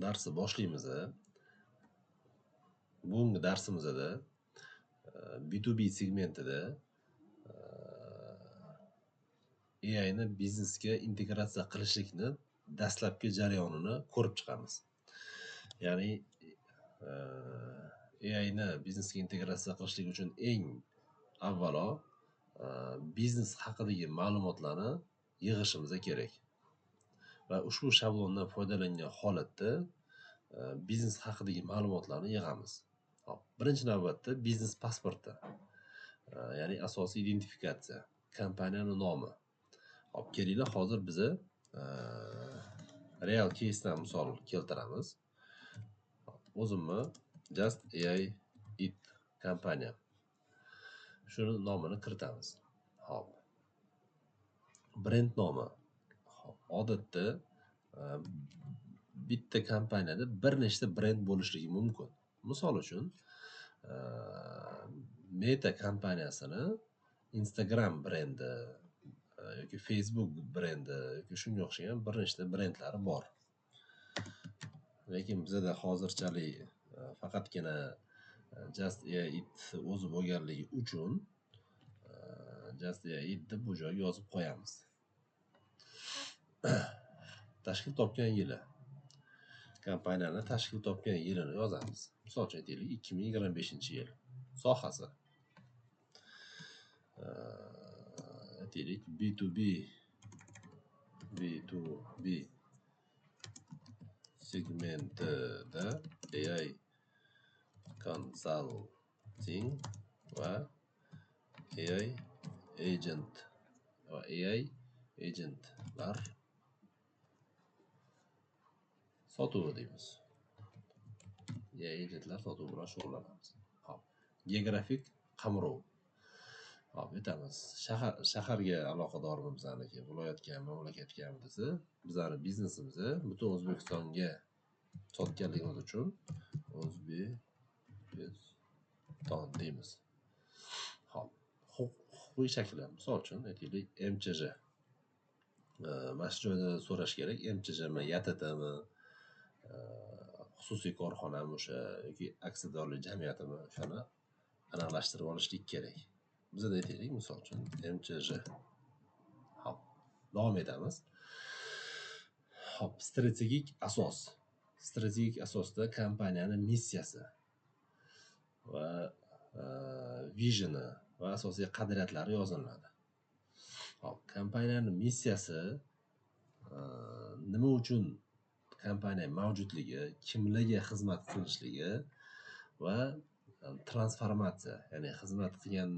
Darsni boshlaymiz. Bugungi darsimizda B2B segmentida AIni biznesga integratsiya qilishlikni dastlabki jarayonini ko'rib chiqamiz. Ya'ni AIni biznesga integratsiya qilishlik uchun eng avvalo biznes haqidagi ma'lumotlarni yig'ishimiz kerak. Va ushbu shablondan foydalangan holatda biznes haqidagi ma'lumotlarni yig'amiz. Hop, birinchi navbatda biznes pasporti, ya'ni asosiy identifikatsiya, kompaniyaning nomi. Hop, kelinglar hozir biza real case'dan misol keltiramiz. Hop, o'zimni Just AI It kompaniyam. Shuni nomini kiritamiz. Hop. Brend nomi. Hop, odatda bitta kompaniyada bir nechta brend bo'lishligi mumkin. Misol uchun, Meta kompaniyasini Instagram brendi yoki Facebook brendi yoki shunga o'xshagan bir nechta brendlari bor. Lekin bizada hozirchalik faqatgina Just AI It o'zi bo'lganligi uchun Just AI It deb bu joyga yozib qo'yamiz. Tashkil topgan yili. Kompaniyani tashkil topgan yilini yozamiz. Misol uchun aytaylik 2025-yil. Sohasi. Aytaylik B2B segmentida AI consulting va AI agent va AI agentlar sotuvi deymiz. AI agentlar sotuvi bilan shug'ullanamiz. Hop, geografik qamrov. Hop, aytamiz, shaharga aloqadormi bizaniki, viloyatga, mamlakatgami desa, bizani biznesimizni butun O'zbekistonga sotganligimiz uchun O'zbekiston deymiz. Hop, huquqiy shakli, misol uchun aytaylik MChJ. Mana shu joyda so'rash kerak, MChJmi, YTTmi, xususiy korxonami o'sha yoki aksiyadorlik jamiyatimi, o'shani aniqlashtirib olishlik kerak. Bizada aytaylik, misol uchun MChJ. Hop, davom etamiz. Hop, strategik asos. Strategik asosda kompaniyaning missiyasi va visioni va asosiy qadriyatlari yoziladi. Hop, kompaniyaning missiyasi nima uchun kompaniya mavjudligi, kimlarga xizmat qilishligi va transformatsiya, ya'ni xizmat qilgan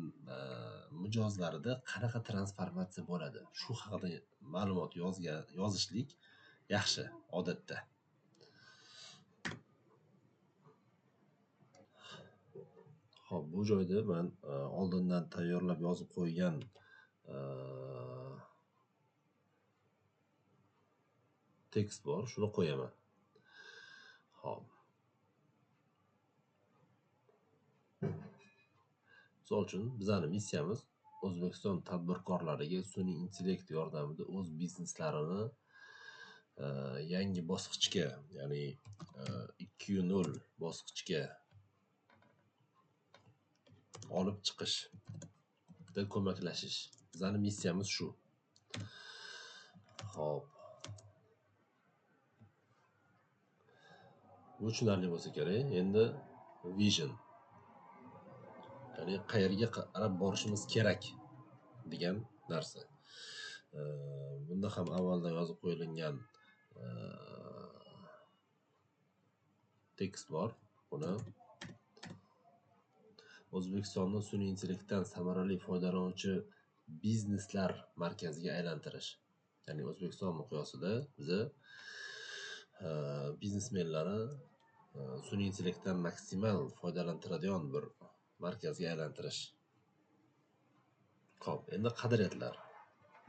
mijozlarida qanaqa transformatsiya bo'ladi, shu haqida ma'lumot yozishlik yaxshi odatda. Xo'p, bu joyda men oldindan tayyorlab yozib qo'ygan tekst bor, shuni qo'yaman. Xo'p. Misol uchun, bizning missiyamiz O'zbekiston tadbirkorlariga sun'iy intellekt yordamida o'z bizneslarini yangi bosqichga, ya'ni 2.0 bosqichga olib chiqishda ko'maklashish. Bizning missiyamiz shu. Xo'p. Bu tushunarli bo'lsa kerak. Endi vision. Ya'ni qayerga qarab borishimiz kerak degan narsa. Bunda ham avvaldan yozib qo'yilgan tekst bor. Buni O'zbekistonni sun'iy intellektdan samarali foydalanuvchi bizneslar markaziga aylantirish. Ya'ni O'zbekiston miqyosida biza biznesmenlarni sun'iy intellektdan maksimal foydalantiradigan bir markazga aylantirish. Xo'p, endi qadriyatlar.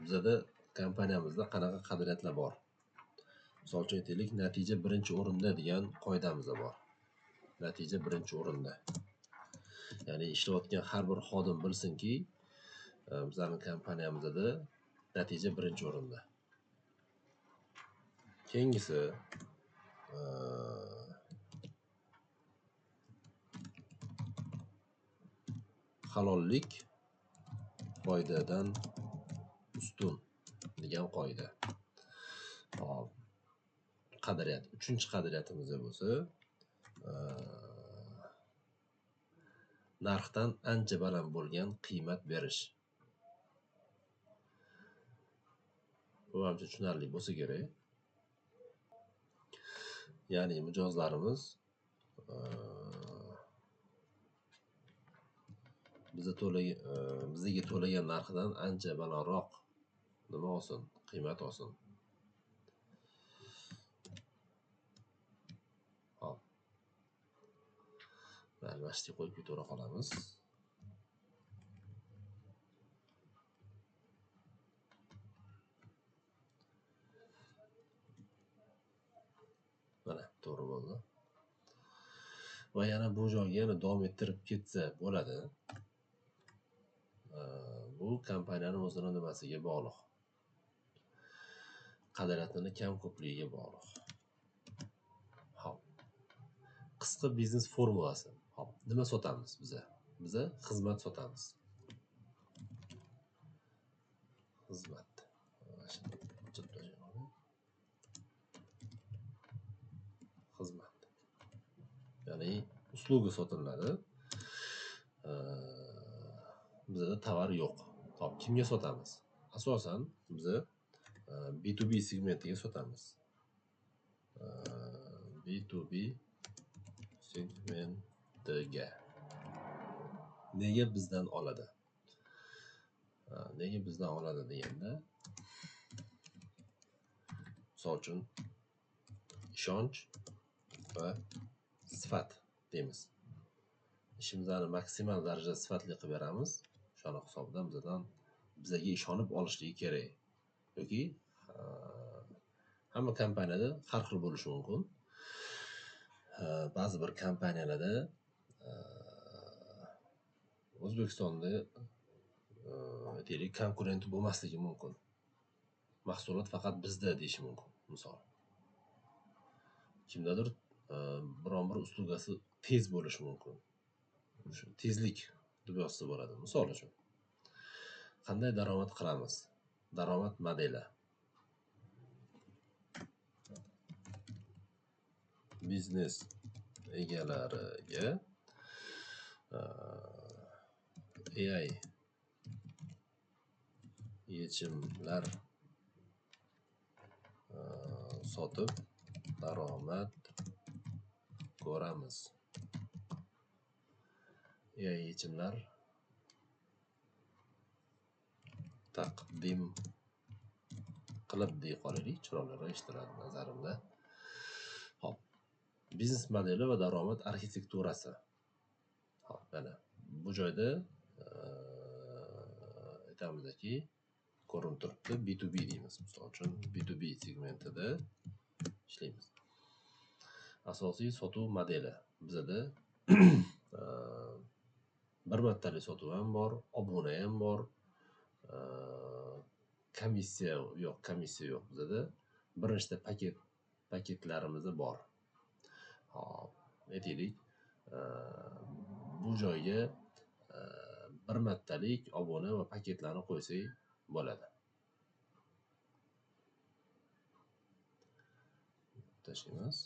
Bizada kompaniyamizda qanaqa qadriyatlar bor? Misol uchun aytaylik, natija birinchi o'rinda degan qoidamiz bor. Natija birinchi o'rinda. Ya'ni ishlayotgan har bir xodim bilsinki, bizning kompaniyamizda natija birinchi o'rinda. Keyingisi Halollik foydadan ustun degan qoida. Hop. Qadriyat. Uchinchi qadriyatimiz bo'lsa, narxdan ancha baland bo'lgan qiymat berish. Bu ancha tushunarli bo'lsa kerak. Ya'ni mijozlarimiz bizga to'lagan narxidan ancha balandroq nima olsin, qiymat olsin. Hop. Mana shu qo'yib ketavera qolamiz. Mana to'g'ri bo'ldi. Va yana bu joyga yana davom ettirib ketsa bo'ladi. Bu kompaniyaning o'zini nimasiga bog'liq? Qadriyatini kam ko'pligiga bog'liq. Hop. Qisqa biznes formulasi. Hop, nima sotamiz biza? Biza xizmat sotamiz. Xizmat. Xizmat. Ya'ni usluga sotiladi. Bizda tovar yo'q. Hop, kimga sotamiz? Asosan biza B2B segmentiga sotamiz. B2B segmentiga. Nega bizdan oladi? Nega bizdan oladi deganda, misol uchun ishonch va sifat deymiz. Ishimizni maksimal darajada sifatli qilib beramiz. O'shani hisobidan bizga ishonib olishligi kerak. Yoki hamma kompaniyada har xil bo'lishi mumkin. Ba'zi bir kompaniyalarda O'zbekistonda aytaylik konkurenti bo'lmasligi mumkin. Mahsulot faqat bizda deyishi mumkin, misol. Kimdadir biron bir uslugasi tez bo'lishi mumkin. O'sha tezlik deb yozsa bo'ladi, misol uchun. Qanday daromad qilamiz? Daromad modeli. Biznes egalariga AI yechimlar sotib daromad ko'ramiz. AI yechimlar taqdim qilib deya qolaylik, chiroyliroq eshitiladi nazarimda. Hop. Biznes modeli va daromad arxitekturasi. Hop, mana bu joyda aytamizki, ko'rinib turibdi, B2B deymiz. Misol uchun B2B segmentida ishlaymiz. Asosiy sotuv modeli bizada bir martalik sotuv ham bor, obuna ham bor, komissiya yo'q, komissiya yo'q bizada. Bir nechta paketlarimiz bor. Hop, aytaylik, bu joyga bir martalik obuna va paketlarni qo'ysak bo'ladi. Tashlaymiz.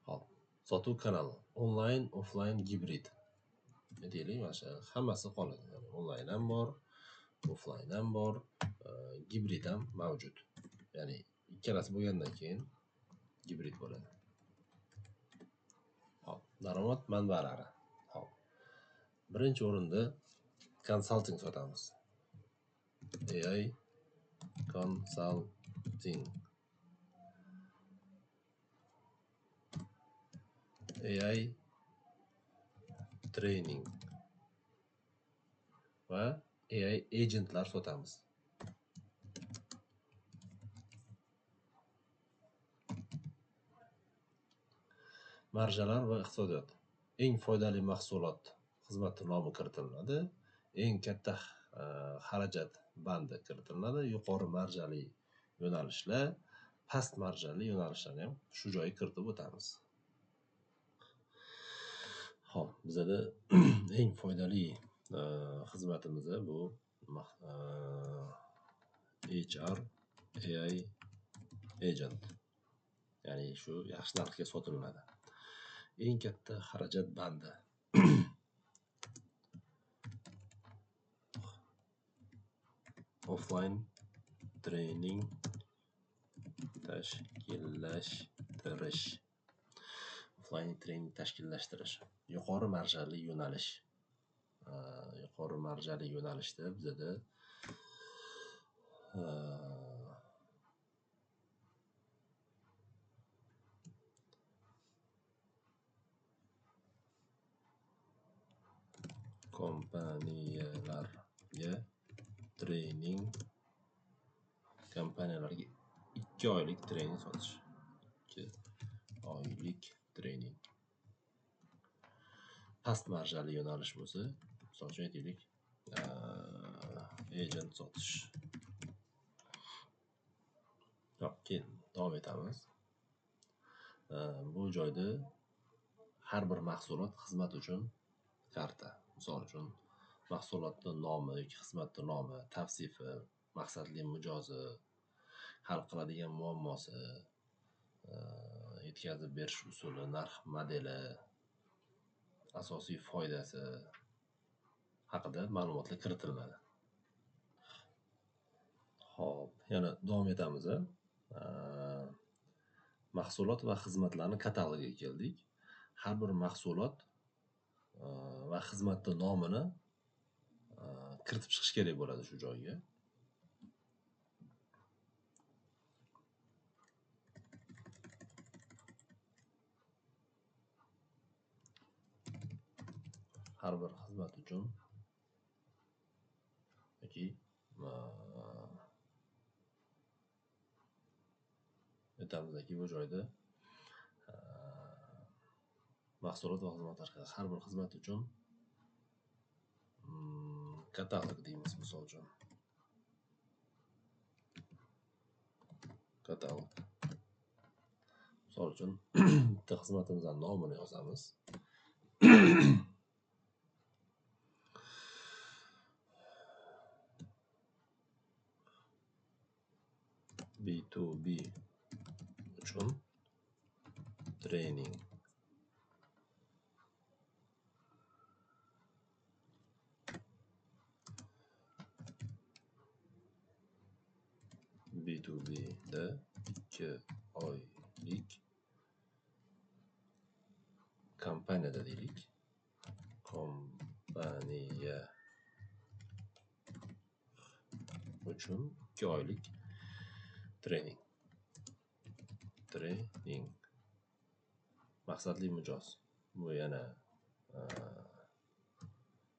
Hop, sotuv kanali onlayn, offlayn, gibrid. Aytaylik, mana shu hammasi qoladi. Ya'ni onlayn ham bor, offlayn ham bor, gibrid ham mavjud. Ya'ni ikkalasi bo'lgandan keyin gibrid bo'ladi. Hop, daromad manbalari. Hop. Birinchi o'rinda konsalting sotamiz. AI consulting. AI training va AI agentlar sotamiz. Marjalar va iqtisodiyot. Eng foydali mahsulot xizmatning nomi kiritiladi. Eng katta xarajat bandi kiritiladi. Yuqori marjali yo'nalishlar, past marjali yo'nalishlarni ham shu joyga kiritib o'tamiz. Xo'p, bizada eng foydali xizmatimiz bu HR AI agent. Ya'ni shu yaxshi narxga sotiladi. Eng katta xarajat bandi. Offline training tashkillashtirish. Offline training tashkillashtirish. Yuqori marjali yo'nalish. Yuqori marjali yo'nalishda bizada kompaniyalarga training, kompaniyalarga 2 oylik training sotish. 2 oylik training. Past marjali yo'nalish bo'lsa, misol uchun aytaylik, agent sotish. Yo'q, keyin davom etamiz. Bu joyda har bir mahsulot xizmat uchun karta. Misol uchun mahsulotning nomi yoki xizmatning nomi, tavsifi, maqsadli mijozi, hal qiladigan muammosi, yetkazib berish usuli, narx modeli, asosiy foydasi haqida ma'lumotlar kiritiladi. Xo'p, yana davom etamiz. Mahsulot va xizmatlarning katalogiga keldik. Har bir mahsulot va xizmatning nomini kiritib chiqish kerak bo'ladi shu joyga. Har bir xizmat uchun yoki aytamizki, bu joyda mahsulot va xizmatlar har bir xizmat uchun katalog deymiz, misol uchun. Katalog. Misol uchun bitta xizmatimizning nomini yozamiz. B2B uchun training. B2B da 2 oylik kompaniyada deylik. Kompaniya uchun 2 oylik training. Training. Maqsadli mijoz. Bu yana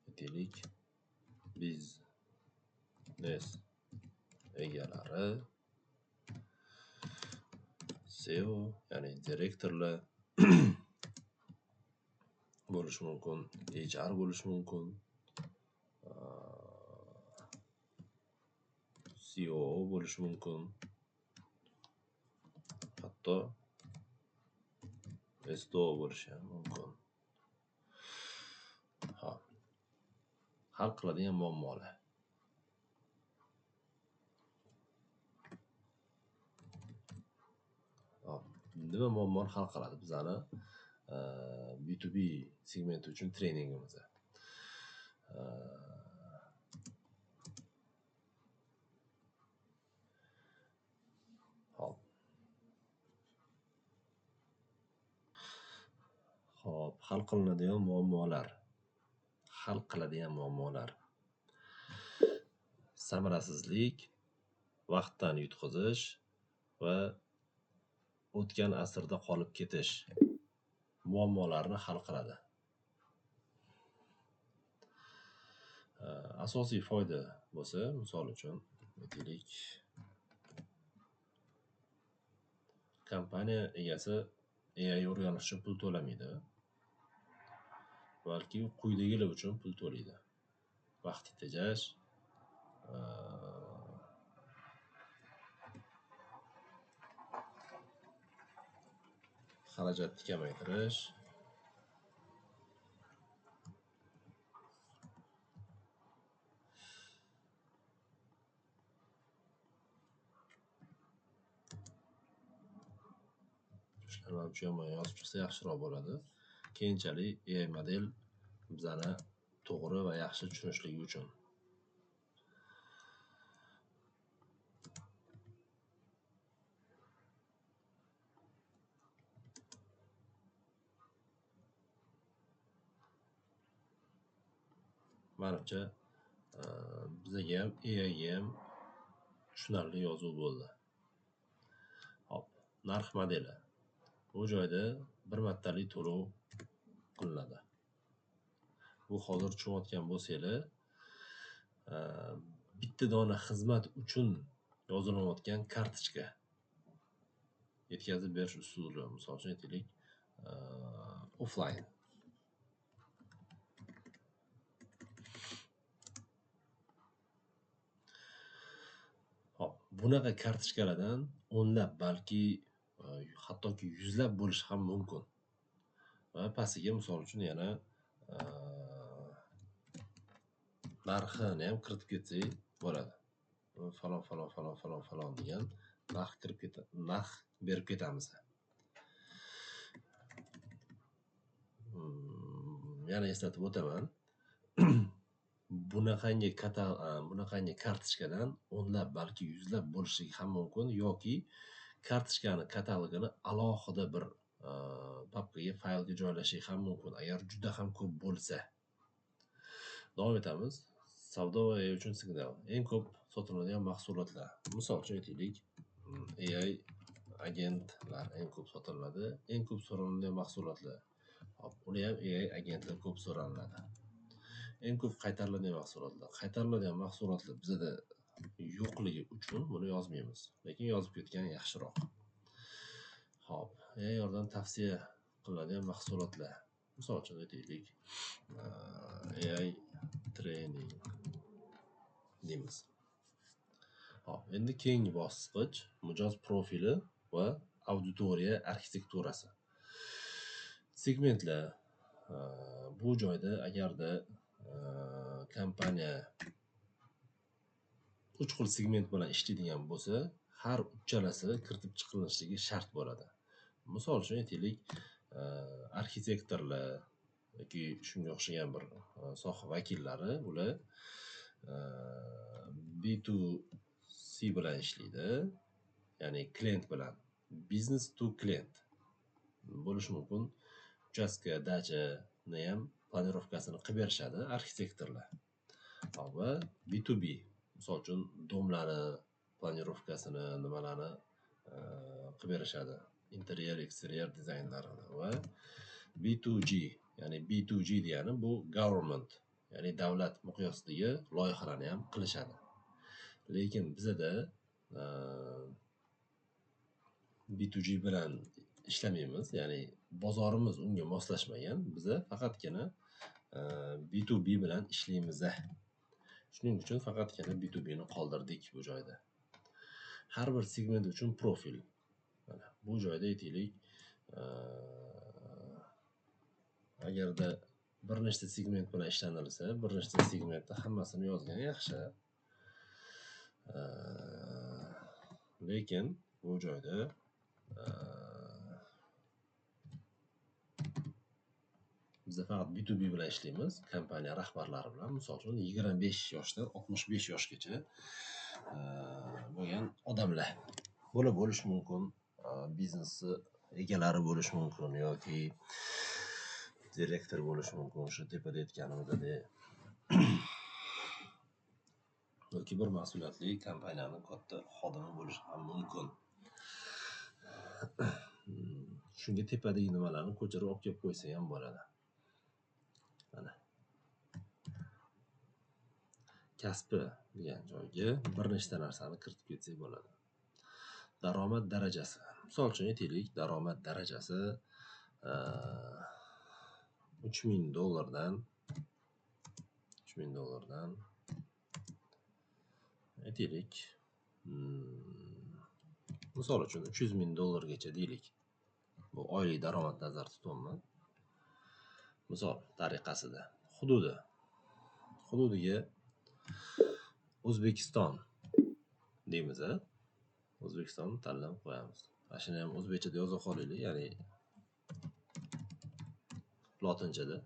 aytaylik, biznes egalari, CEO, ya'ni direktorlar bo'lishi mumkin, HR bo'lishi mumkin, COO bo'lishi mumkin, hatto STO bo'lishi ham mumkin. Xo'p. Hal qiladigan muammolar. Xo'p, nima muammoni hal qiladi bizani B2B segmenti uchun treningimiz? Xo'p. Xo'p, hal qilinadigan muammolar. Hal qiladigan muammolar. Samarasizlik, vaqtdan yutqazish va o'tgan asrda qolib ketish muammolarini hal qiladi. Asosiy foyda bo'lsa, misol uchun, aytaylik, kompaniya egasi AI o'rganish uchun pul to'lamaydi. balki quyidagilar uchun pul to'laydi. Vaqt tejash, xarajatni kamaytirish, shularni yomon yozib chiqsa yaxshiroq bo'ladi. Keyinchalik AI model bizani to'g'ri va yaxshi tushunishligi uchun. Manimcha, bizaga ham AIga ham tushunarli yozuv bo'ldi. Hop, narx modeli. Bu joyda bir martalik to'lov qilinadi. Bu hozir tushunayotgan bo'lsanglar, bitta dona xizmat uchun yozilayotgan kartochka yetkazib berish usuli, misol uchun aytaylik, offline. Hop, bunaqa kartochkalardan o'nlab, balki hattoki yuzlab bo'lishi ham mumkin. Va pastiga misol uchun yana narxini ham kiritib ketsak bo'ladi. Falon falon falon falon falon degan narx kirib ketadi, narx berib ketamiz. Yana eslatib o'taman. Bunaqangi kartochkadan o'nlab, balki yuzlab bo'lishi ham mumkin yoki kartochkani katalogini alohida bir papkaga, faylga joylashi ham mumkin agar juda ham ko'p bo'lsa. Davom etamiz. Savdo va AI uchun signal. Eng ko'p sotiladigan mahsulotlar. Misol uchun aytaylik, AI agentlar eng ko'p sotiladi, eng ko'p so'raladigan mahsulotlar. Hop, uni ham AI agentlar ko'p so'raladi. Eng ko'p qaytariladigan mahsulotlar. Qaytariladigan mahsulotlar bizada yo'qligi uchun buni yozmaymiz, lekin yozib ketgan yaxshiroq. Hop, AI yordam tavsiya qilinadigan mahsulotlar. Misol uchun aytaylik, AI training deymiz. Hop, endi keyingi bosqich mijoz profili va auditoriya arxitekturasi. Segmentlar. Bu joyda agarda kompaniya 3 xil segment bilan ishlaydigan bo'lsa, har uchalasi kiritib chiqilishligi shart bo'ladi. Misol uchun aytaylik, arxitektorlar yoki shunga o'xshagan bir soha vakillari, ular B2C bilan ishlaydi, ya'ni klient bilan, business to client bo'lishi mumkin. Uchastka, dachani ham planirovkasini qilib berishadi arxitektorlar. Va B2B, misol uchun domlarni planirovkasini, nimalarni qilib berishadi, interyer, eksteryer dizaynlarini. Va B2G, ya'ni B2G degani bu government, ya'ni davlat miqyosidagi loyihalarni ham qilishadi. Lekin bizada B2G bilan ishlamaymiz, ya'ni bozorimiz unga moslashmagan. Biza faqatgina B2B bilan ishlaymiz. Shuning uchun faqatgina B2B ni qoldirdik bu joyda. Har bir segment uchun profil. Mana bu joyda aytaylik, agarda bir nechta segment bilan ishlanilsa, bir nechta segmentda hammasini yozgan yaxshi. Lekin bu joyda biz faqat B2B bilan ishlaymiz, kompaniya rahbarlari bilan. Misol uchun 25 yoshdan 65 yoshgacha bo'lgan odamlar bo'lishi mumkin, biznesi egalari bo'lishi mumkin yoki direktor bo'lishi mumkin, o'sha tepada aytganimizdek, yoki bir mas'uliyatli kompaniyani katta xodimi bo'lishi ham mumkin. Shunga tepadagi nimalarni ko'chirib olib kelib qo'ysa ham bo'ladi. Mana kasbi degan joyga bir nechta narsani kiritib ketsak bo'ladi. Daromad darajasi. Misol uchun aytaylik, daromad darajasi 3000 dollardan 3000 dollardan aytaylik, misol uchun 300 ming dollargacha deylik. Bu oylik daromad nazarda tutyapman. Misol tariqasida hududiga O'zbekiston deymiz, a? O'zbekistonni tanlab qo'yamiz. Mana shuni ham o'zbekchada yoza qolaylik, ya'ni lotinchada.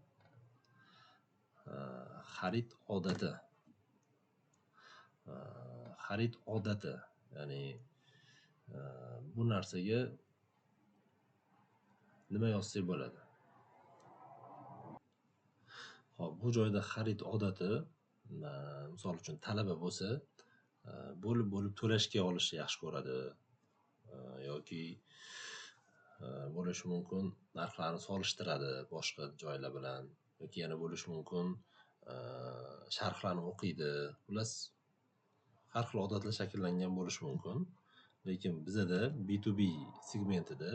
Xarid odati. Xarid odati, ya'ni bu narsaga nima yozsak bo'ladi? Xo'p, bu joyda xarid odati, misol uchun talaba bo'lsa, bo'lib-bo'lib to'lashga olishni yaxshi ko'radi, yoki bo'lishi mumkin narxlarni solishtiradi boshqa joylar bilan, yoki yana bo'lishi mumkin sharhlarni o'qiydi. Xullas, har xil odatlar shakllangan bo'lishi mumkin. Lekin bizada B2B segmentida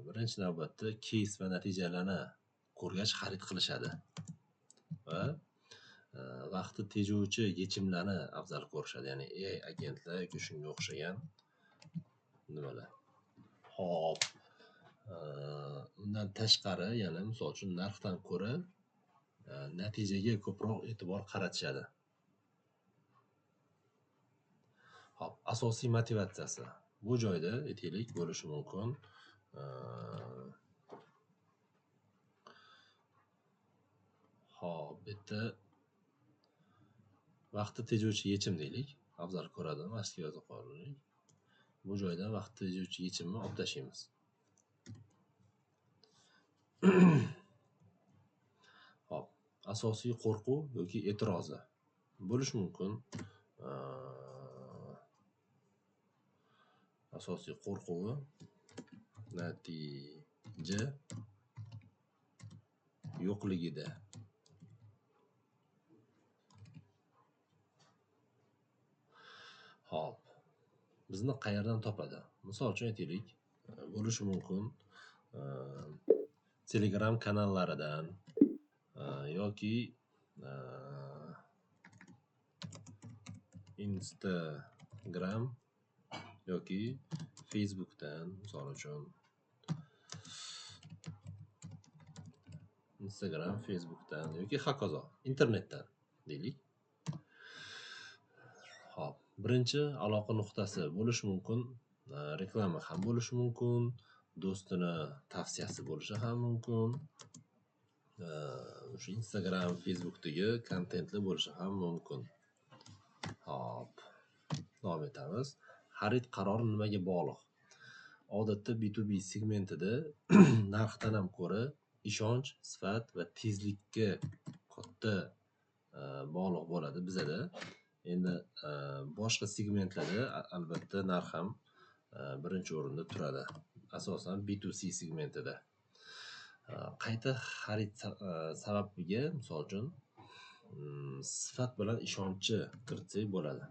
birinchi navbatda keys va natijalarni ko'rgach xarid qilishadi va vaqtni tejovchi yechimlarni afzal ko'rishadi, ya'ni AI agentlar yoki shunga o'xshagan nimalar. Xo'p, undan tashqari yana misol uchun narxdan ko'ra natijaga ko'proq e'tibor qaratishadi. Xo'p, asosiy motivatsiyasi bu joyda aytaylik bo'lishi mumkin. Xo'p, bu yerda vaqtni tejovchi yechim deylik, afzal ko'radi, mana yoza qolaylik. Bu joyda vaqtni tejovchi yechimni olib tashlaymiz. Xo'p, asosiy qo'rquv yoki e'tirozi bo'lishi mumkin. Asosiy qo'rquvi natija yo'qligida. Xo'p, bizni qayerdan topadi? Misol uchun aytaylik, bo'lishi mumkin Telegram kanallaridan yoki Instagram yoki Facebookdan, misol uchun Instagram, Facebookdan yoki hokazo internetdan deylik. Xo'p, birinchi aloqa nuqtasi bo'lishi mumkin, reklama ham bo'lishi mumkin, do'stini tavsiyasi bo'lishi ham mumkin, o'sha Instagram, Facebookdagi kontentli bo'lishi ham mumkin. Xo'p, davom etamiz. Xarid qarori nimaga bog'liq? Odatda B2B segmentida narxdan ham ko'ra ishonch, sifat va tezlikka katta bog'liq bo'ladi bizada. Endi boshqa segmentlarda albatta narx ham birinchi o'rinda turadi. Asosan B2C segmentida. Qayta xarid sababiga misol uchun sifat bilan ishonchni kiritsak bo'ladi.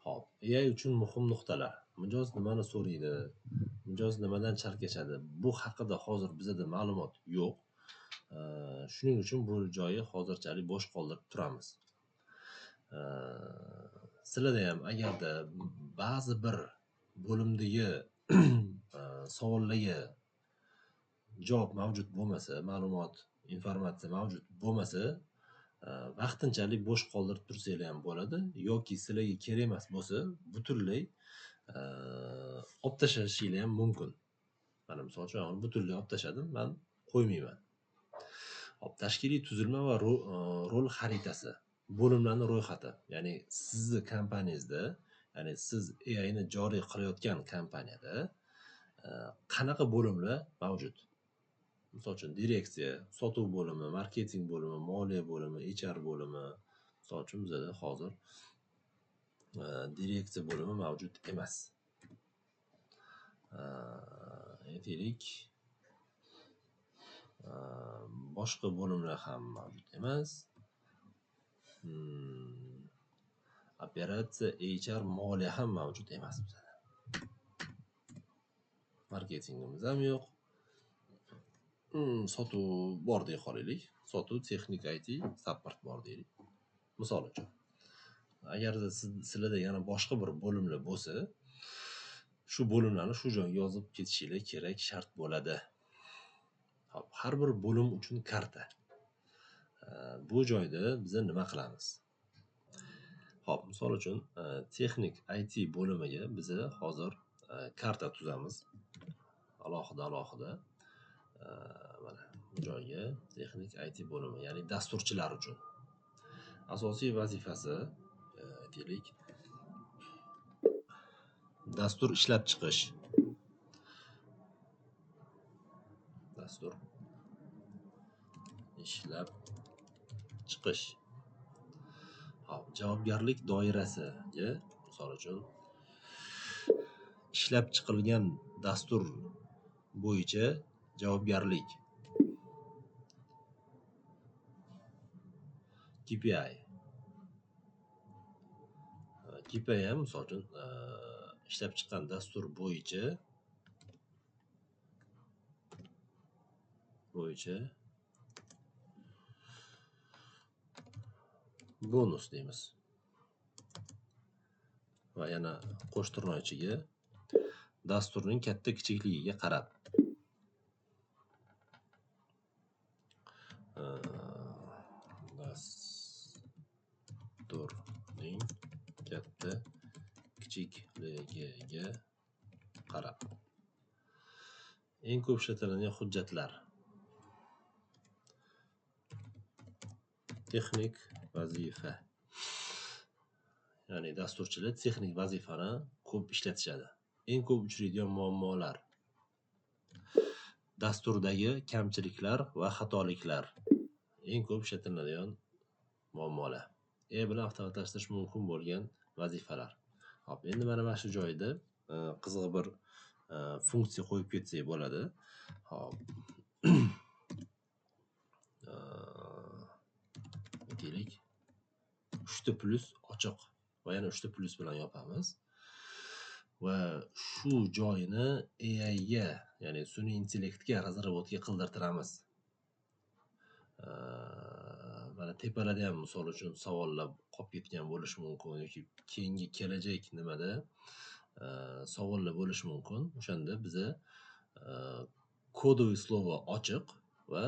Xo'p, AI uchun muhim nuqtalar. Mijoz nimani so'raydi? Mijoz nimadan chalkashadi? Bu haqida hozir bizada ma'lumot yo'q. Shuning uchun bu joyi hozirchalik bo'sh qoldirib turamiz. Sizlarda ham agarda ba'zi bir bo'limdagi savollarga javob mavjud bo'lmasa, ma'lumot, informatsiya mavjud bo'lmasa, vaqtinchalik bo'sh qoldirib tursanglar ham bo'ladi yoki sizlarga kerak emas bo'lsa, butunlay olib tashlashinglar ham mumkin. Mana misol uchun men butunlay olib tashladim, men qo'ymayman. Hop, tashkiliy tuzilma va rol xaritasi, bo'limlarning ro'yxati. Ya'ni sizni kompaniyangizda, ya'ni siz AI ni joriy qilayotgan kompaniyada qanaqa bo'limlar mavjud? Misol uchun direksiya, sotuv bo'limi, marketing bo'limi, moliya bo'limi, HR bo'limi. Misol uchun bizada hozir direksiya bo'limi mavjud emas. Aytaylik, boshqa bo'limlar ham mavjud emas. Operatsiya, HR, moliya ham mavjud emas bizada. Marketingimiz ham yo'q. Sotuv bor deya qolaylik. Sotuv, texnik IT, support bor deylik. Misol uchun. Agarda sizlarda yana boshqa bir bo'limlar bo'lsa, shu bo'limlarni shu joyga yozib ketishinglar kerak, shart bo'ladi. Xo'p, har bir bo'lim uchun karta. Bu joyda biz nima qilamiz? Xo'p, misol uchun, texnik IT bo'limiga biz hozir karta tuzamiz. Alohida. Mana bu joyga texnik IT bo'limi, ya'ni dasturchilar uchun. Asosiy vazifasi, aytaylik, dastur ishlab chiqish. Dastur ishlab chiqish. Xo'p, javobgarlik doirasiga, misol uchun, ishlab chiqilgan dastur bo'yicha javobgarlik. KPI. KPI ham misol uchun ishlab chiqqan dastur bo'yicha bonus deymiz. Va yana qo'sh tirnoq ichiga dasturning katta kichikligiga qarab dasturning katta kichikligiga qarab. Eng ko'p ishlatiladigan hujjatlar. Texnik vazifa. Ya'ni dasturchilar texnik vazifani ko'p ishlatishadi. Eng ko'p uchraydigan muammolar. Dasturdagi kamchiliklar va xatoliklar. Eng ko'p ishlatiladigan muammolar. Bilan avtomatlashtirish mumkin bo'lgan vazifalar. Xo'p, endi mana shu joyda qiziq bir funksiya qo'yib ketsak bo'ladi. Xo'p. Aytaylik, 3 ta plus ochiq va yana 3 ta plus bilan yopamiz. Va shu joyini AI ga, ya'ni sun'iy intellektga razработка qildirtiramiz. Mana tepalarda ham misol uchun savollar qolib ketgan bo'lishi mumkin yoki keyingi kelajak nimada savollar bo'lishi mumkin. O'shanda biza kodovый слово ochiq va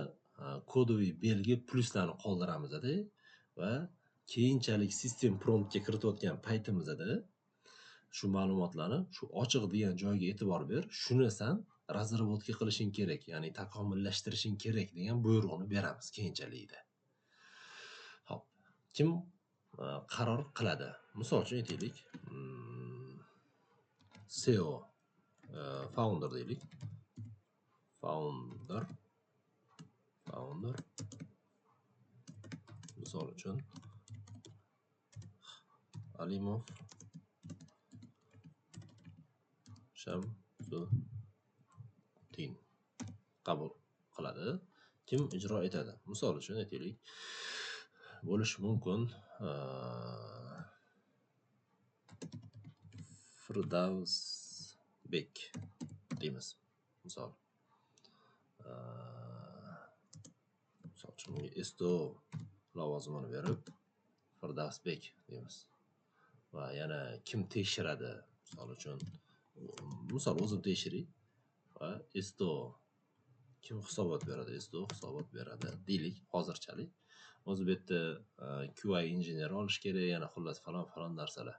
kodovый belgi pluslarni qoldiramizda va keyinchalik sistem promptga kiritayotgan paytimizda shu ma'lumotlarni shu ochiq degan joyga e'tibor ber, shuni san razработка qilishing kerak, ya'ni takomillashtirishing kerak degan buyruqni beramiz keyinchalikda. Xo'p, kim qaror qiladi? Misol uchun aytaylik, CEO, founder deylik. Founder misol uchun Alimov Shamsuddin qabul qiladi. Kim ijro etadi? Misol uchun aytaylik, bo'lishi mumkin Firdavsbek deymiz. Misol. Misol uchun bunga STO lavozimini berib Firdavsbek deymiz. Va yana kim tekshiradi? Misol uchun, misol o'zim tekshiray va STO kim hisobot beradi? STO hisobot beradi deylik hozirchalik. O'zi bu yerda QA injeneri olish kerak, yana xullas falon narsalar.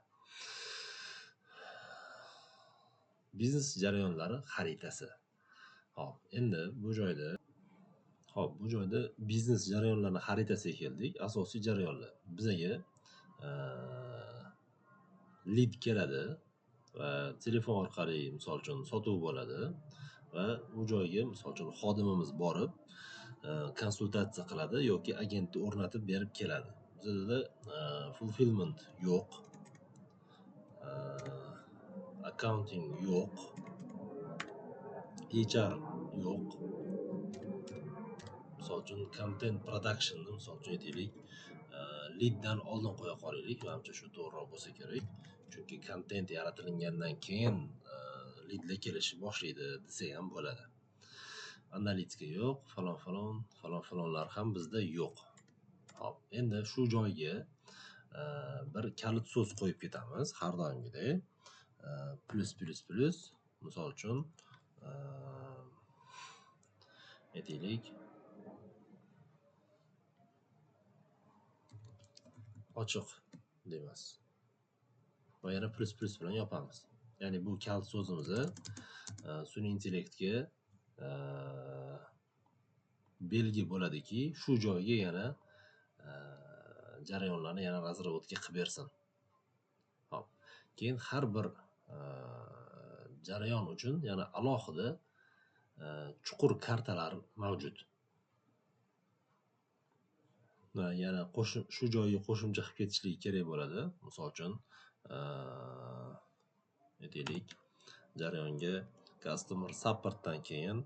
Biznes jarayonlari xaritasi. Xo'p, endi bu joyda biznes jarayonlari xaritasiga keldik. Asosiy jarayonlar. Bizaga lead keladi va telefon orqali misol uchun sotuv bo'ladi va u joyga misol uchun xodimimiz borib konsultatsiya qiladi yoki agentni o'rnatib berib keladi. Bizda fulfillment yo'q, accounting yo'q, HR yo'q. Misol uchun content productionni misol uchun aytaylik, leaddan oldin qo'ya qolaylik, manimcha shu to'g'riroq bo'lsa kerak. Chunki content yaratilingandan keyin Lidlar kelishni boshlaydi desak ham bo'ladi. Analitika yo'q, falon falon, falon falonlar ham bizda yo'q. Xo'p, endi shu joyga bir kalit so'z qo'yib ketamiz har doimgidek. Plus plus plus, misol uchun aytaylik ochiq deymiz. Va yana plus plus bilan yopamiz. Ya'ni bu kalit so'zimizni sun'iy intellektga belgi bo'ladiki, shu joyga yana jarayonlarni yana razработка qilib bersin. Xo'p, keyin har bir jarayon uchun yana alohida chuqur kartalar mavjud. Va yana shu joyga qo'shimcha qilib ketishligi kerak bo'ladi. Misol uchun, aytaylik, jarayonga customer supportdan keyin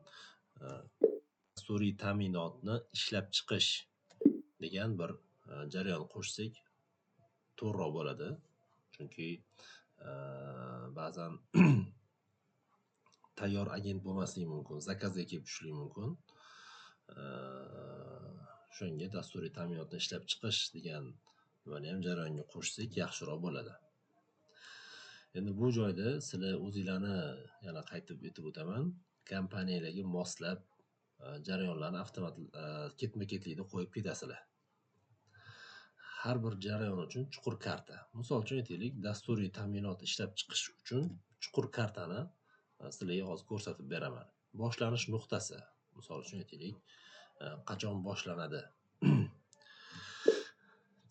dasturiy ta'minotni ishlab chiqish degan bir jarayon qo'shsak to'g'riroq bo'ladi. Chunki ba'zan tayyor agent bo'lmasligi mumkin, zakazga kelib tushishligi mumkin. Shunga dasturiy ta'minotni ishlab chiqish degan nimani ham jarayonga qo'shsak yaxshiroq bo'ladi. Endi bu joyda sizlar o'zinglarni yana qaytib aytib o'taman, kompaniyalarga moslab jarayonlarni avtomat ketma-ketlikda qo'yib ketasizlar. Har bir jarayon uchun chuqur karta. Misol uchun aytaylik, dasturiy ta'minot ishlab chiqish uchun chuqur kartani sizlarga hozir ko'rsatib beraman. Boshlanish nuqtasi, misol uchun aytaylik, qachon boshlanadi?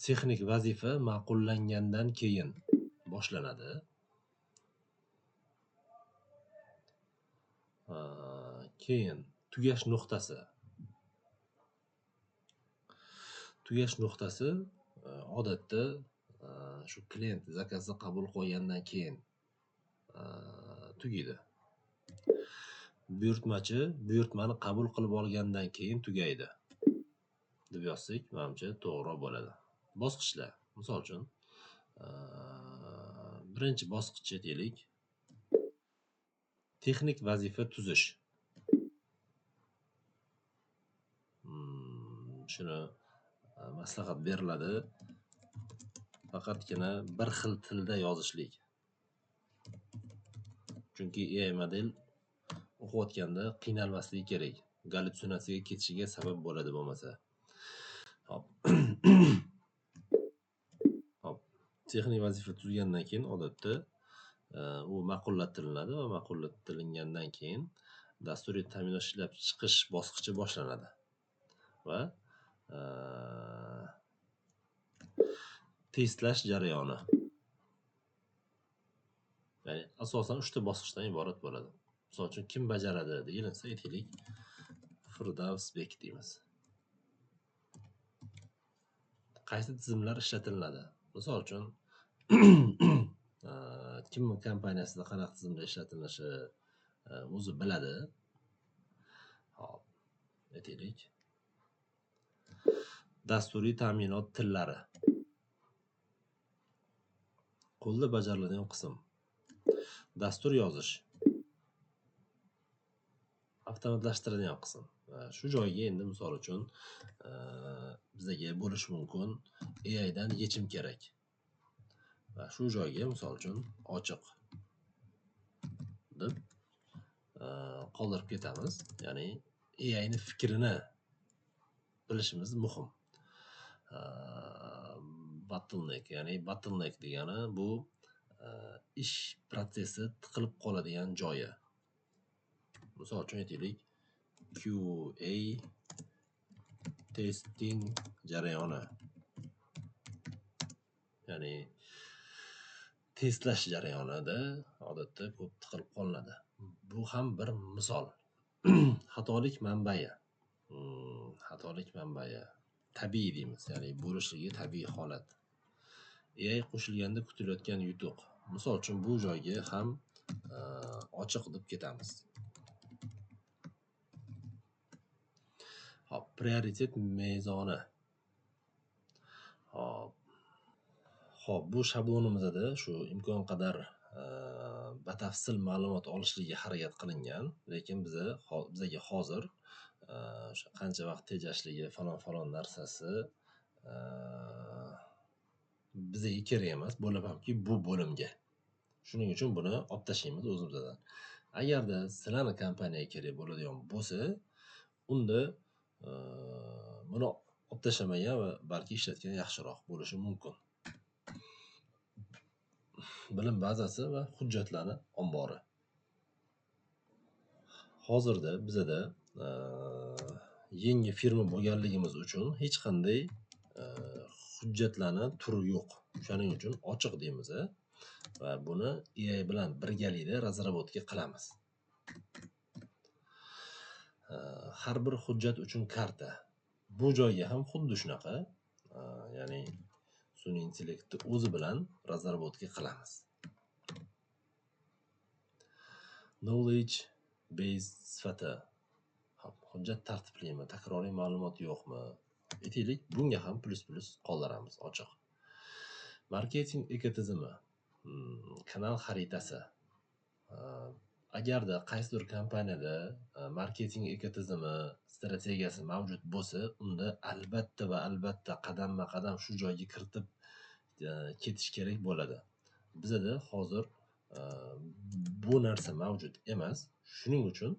Texnik vazifa ma'qullangandan keyin boshlanadi. Keyin tugash nuqtasi. Tugash nuqtasi odatda shu klient zakazni qabul qilgandan keyin tugaydi. Buyurtmachi buyurtmani qabul qilib olgandan keyin tugaydi deb yozsak, menimcha to'g'riroq bo'ladi. Bosqichlar, misol uchun, birinchi bosqich aytaylik, texnik vazifa tuzish. Shuni maslahat beriladi. Faqatgina bir xil tilda yozishlik. Chunki AI model o'qiyotganda qiynalmasligi kerak. Gallyutsinatsiyaga ketishiga sabab bo'ladi bo'lmasa. Hop. Hop. Texnik vazifa tuzgandan keyin odatda u ma'qullatilinadi va ma'qullatilingandan keyin dasturiy ta'minot ishlab chiqish bosqichi boshlanadi. Va testlash jarayoni. Ya'ni asosan 3 ta bosqichdan iborat bo'ladi. Misol uchun kim bajaradi deyilsa, aytaylik Firdavsbek deymiz. Qaysi tizimlar ishlatiladi? Misol uchun kim kompaniyasida qanaqa tizimlar ishlatilishi o'zi biladi. Xo'p, aytaylik. Dasturiy ta'minot tillari. Qo'lda bajariladigan qism. Dastur yozish. Avtomatlashtiriladigan qism. Shu joyga endi misol uchun bizga bo'lishi mumkin AI dan yechim kerak. Va shu joyga misol uchun ochiq deb qoldirib ketamiz. Ya'ni AI ni fikrini bilishimiz muhim. Bottleneck, ya'ni bottleneck degani bu ish protsessi tiqilib qoladigan joyi. Misol uchun aytaylik, QA testing jarayoni. Ya'ni testlash jarayonida odatda ko'p tiqilib qolinadi. Bu ham bir misol. Xatolik manbai. Xatolik manbai tabiiy deymiz, ya'ni bo'lishligi tabiiy holat. AI qo'shilganda kutilayotgan yutuq. Misol uchun bu joyga ham ochiq deb ketamiz. Hop, prioritet mezoni. Hop. Hop, bu shablonimizda shu imkon qadar Batafsil ma'lumot olishligiga harakat qilingan, lekin bizaga hozir o'sha qancha vaqt tejashligi falon falon narsasi bizaga kerak emas, bo'lib hamki bu bo'limga. Shuning uchun buni olib tashlaymiz o'zimizdan. Agarda sizlarni kompaniyaga kerak bo'ladigan bo'lsa, unda buni olib tashlamagan va balki ishlatgan yaxshiroq bo'lishi mumkin. Bilim bazasi va hujjatlarni ombori. Hozirda bizada yangi firma bo'lganligimiz uchun hech qanday hujjatlarni turi yo'q. Shuning uchun ochiq deymiz va buni AI bilan birgalikda razработка qilamiz. Har bir hujjat uchun karta. Bu joyga ham xuddi shunaqa, ya'ni sun'iy intellektni o'zi bilan razработка qilamiz. Knowledge base sifati. Hop, hujjat tartiblimi, takroriy ma'lumot yo'qmi? Aytaylik, bunga ham plus-plus qoldiramiz ochiq. Marketing ekotizimi, kanal xaritasi. Agarda qaysidir kompaniyada marketing ekotizimi strategiyasi mavjud bo'lsa, unda albatta va albatta qadamma-qadam shu joyga kiritib ketish kerak bo'ladi. Bizada hozir bu narsa mavjud emas, shuning uchun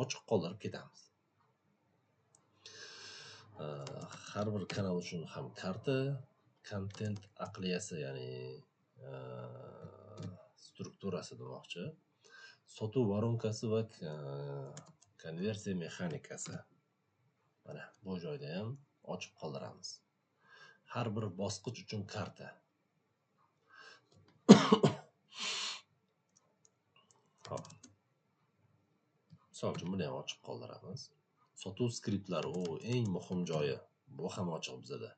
ochiq qoldirib ketamiz. Har bir kanal uchun ham karta, kontent aqliyasi, ya'ni strukturasi demoqchi. Sotuv voronkasi va konversiya mexanikasi. Mana bu joyda ham ochib qoldiramiz. Har bir bosqich uchun karta. Hop. Misol uchun buni ham ochib qoldiramiz. Sotuv skriptlari, u eng muhim joyi. Bu ham ochiq bizada.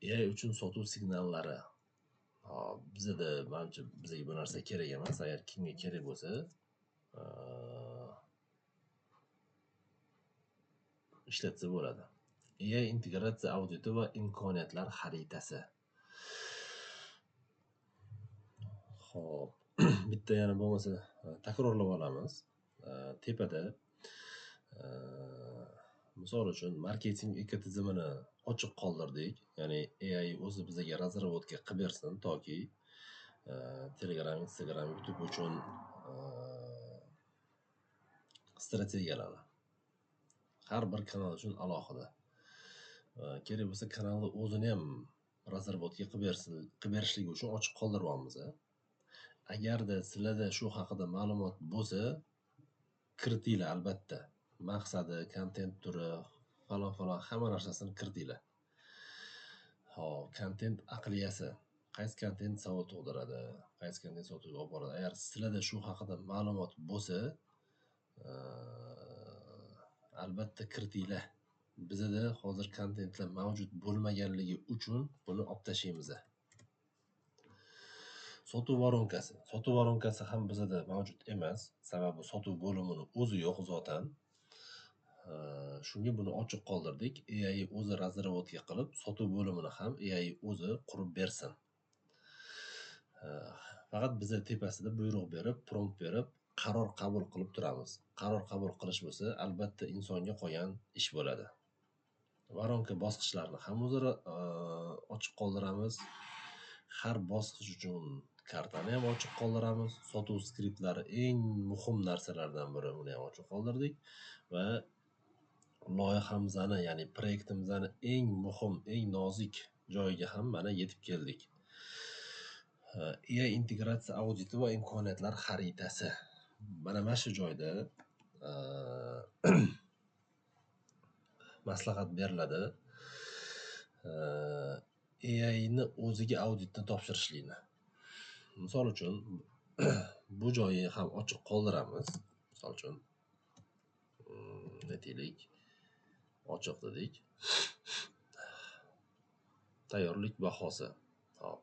AI uchun sotuv signallari. Hop, bizada manimcha bizga bu narsa kerak emas. Agar kimga kerak bo'lsa, ishlatsa bo'ladi. AI integratsiya auditi va imkoniyatlar xaritasi. Xo'p, bitta yana bo'lmasa takrorlab olamiz. Tepada misol uchun marketing ekotizimini ochiq qoldirdik. Ya'ni AI o'zi bizga razработка qilib bersin, toki Telegram, Instagram, YouTube uchun strategiyalarni har bir kanal uchun alohida. Kerak bo'lsa kanalni o'zini ham razработка qilib bersin, qilib berishligi uchun ochiq qoldiryapmiz. Agarda sizlarda shu haqida ma'lumot bo'lsa, kiritinglar albatta. Maqsadi, kontent turi, falon falon hamma narsasini kiritinglar. Xo'p, kontent aqliyasi. Qaysi kontent savol tug'diradi, qaysi kontent sotuvga olib boradi. Agar sizlarda shu haqida ma'lumot bo'lsa, albatta kiritinglar. Bizada hozir kontentlar mavjud bo'lmaganligi uchun buni olib tashlaymiz. Sotuv voronkasi. Sotuv voronkasi ham bizada mavjud emas. Sababi sotuv bo'limini o'zi yo'q zotan. Shunga buni ochiq qoldirdik. AI o'zi razработка qilib, sotuv bo'limini ham AI o'zi qurib bersin. Faqat biza tepasida buyruq berib, prompt berib, qaror qabul qilib turamiz. Qaror qabul qilish bo'lsa, albatta insonga qolgan ish bo'ladi. Voronka bosqichlarini ham o'zi ochiq qoldiramiz. Har bosqich uchun kartani ham ochiq qoldiramiz. Sotuv skriptlari eng muhim narsalardan biri, uni ham ochiq qoldirdik va loyihamizni, ya'ni proyektimizni eng muhim, eng nozik joyiga ham mana yetib keldik. AI integratsiya auditi va imkoniyatlar xaritasi. Mana shu joyda maslahat beriladi. AI ni o'ziga auditni topshirishlikni. Misol uchun bu joyi ham ochiq qoldiramiz. Misol uchun aytaylik, ochiq dedik. Tayyorlik bahosi. Hop.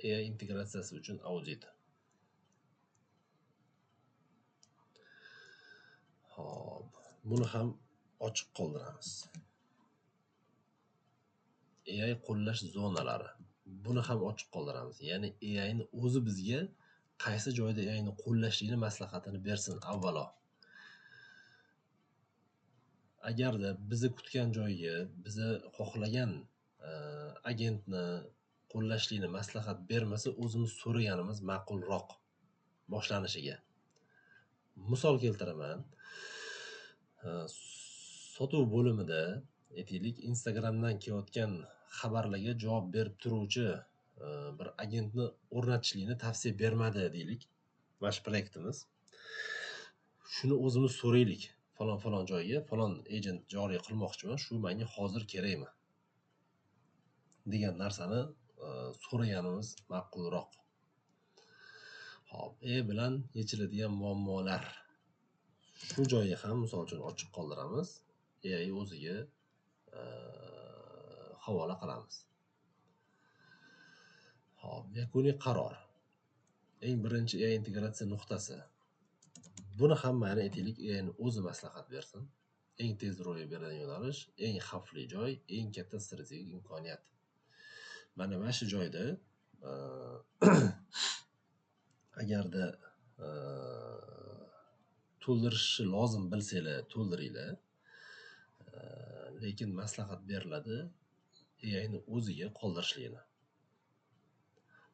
AI integratsiyasi uchun audit. Hop, buni ham ochiq qoldiramiz. AI qo'llash zonalari. Buni ham ochiq qoldiramiz. Ya'ni AIni o'zi bizga qaysi joyda AIni qo'llashlikni maslahatini bersin avvalo. Agarda bizni kutgan joyga, bizni xohlagan agentni qo'llashlikni maslahat bermasa, o'zimiz so'raganimiz ma'qulroq boshlanishiga. Misol keltiraman. Sotuv bo'limida, aytaylik, Instagramdan kelayotgan xabarlarga javob berib turuvchi bir agentni o'rnatishlikni tavsiya bermadi deylik. Mana shu proyektimiz. Shuni o'zimiz so'raylik. Falon falon joyga falon agent joriy qilmoqchiman, shu menga hozir kerakmi degan narsani so'raganimiz ma'qulroq. Xo'p, E bilan yechiladigan muammolar. Shu joyi ham misol uchun ochiq qoldiramiz. AI o'ziga havola qilamiz. Xo'p, yakuniy qaror. Eng birinchi AI integratsiya nuqtasi. Buni ham mayli aytaylik, AIni o'zi maslahat bersin. Eng tez ro'y beradigan yo'nalish, eng xavfli joy, eng katta strategik imkoniyat. Mana shu joyda agarda to'ldirishni lozim bilsanglar, to'ldiringlar. Lekin maslahat beriladi AIni o'ziga qoldirishligini.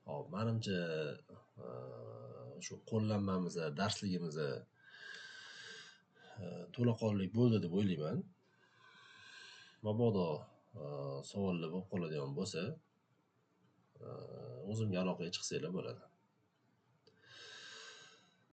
Xo'p, menimcha shu qo'llanmamiz, darsligimiz to'laqonli bo'ldi deb o'ylayman. Mabodo savollar bo'lib qoladigan bo'lsa, o'zimga aloqaga chiqsanglar bo'ladi.